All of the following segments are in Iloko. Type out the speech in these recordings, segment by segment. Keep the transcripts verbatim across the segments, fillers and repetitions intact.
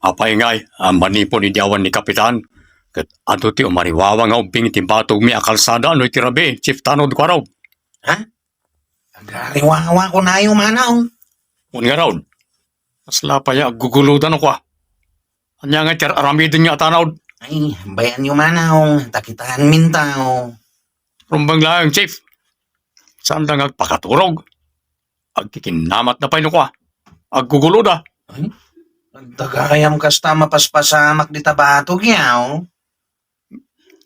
Apay ngay a manipon idi awan ni Kapitan? Ket adu ti umariwawa nga ubbing iti batogmi a kalsada no iti rabii, Chief Tanod, kuarog. Ha? Agariwawa kunayo, Manong. Wen ngarud, kasla pay a agguguloda no kua. Ania ngay ti ar-aramiden nga a Tanod? Ay, bayan yo, Manong, ta kitaenmin ta, o. Rumbeng laeng, Chief. Saanda nga agpakaturog. Agkikinnamatda pay no kua. Agguguloda. Ay, agdagayam kasta mapaspasamak dita batog, yaw.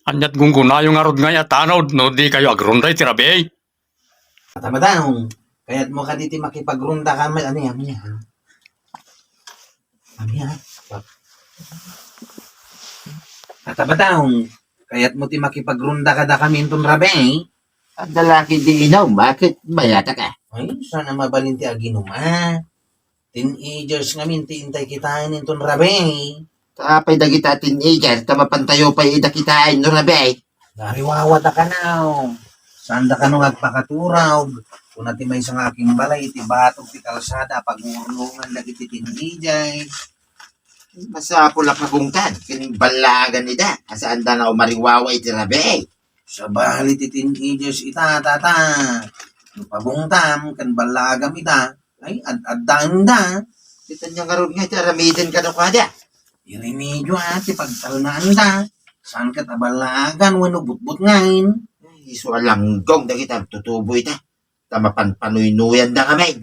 Ania ti gunggonayo ngarud ngay a Tanod no dikayo agrunda iti rabii? Ata, Manong, kayatmo kadi ti makipagrunda kami, ania, ania? Ania? Ata, Manong, kayatmo ti makipagrunda kadakami inton rabii? Adda la ketdi inum, ket mayataka. Ay, saan a mabalin ti aginuma? Teenagers ngamin ti intay kitaen inton rabii. Ta apay dagita teenager, ta mapantayo pay ida kitaen no rabii? Nariwawada kano. Saanda kano nga agpakaturog. Kuna ti maysa nga akimbalay iti batog ti kalsada a pagurnongan dagiti teenagers. Masapul a pabungtan ken ballaagan ida a saanda nga umariwawa iti rabii. Sabali ti teenagers ita, tata. No pabungtam ken ballaagam ita, ay, ad-addaenda. Ditan nga ngarud nga iti aramiden kadakuada. Iremedio a ti pagtalnaanda. Saan ket a ballaagan wenno butbutngaen. Ay, isu a langgong dagiti agtutubo ita. Ta mapanpanuynoyanda ngamin.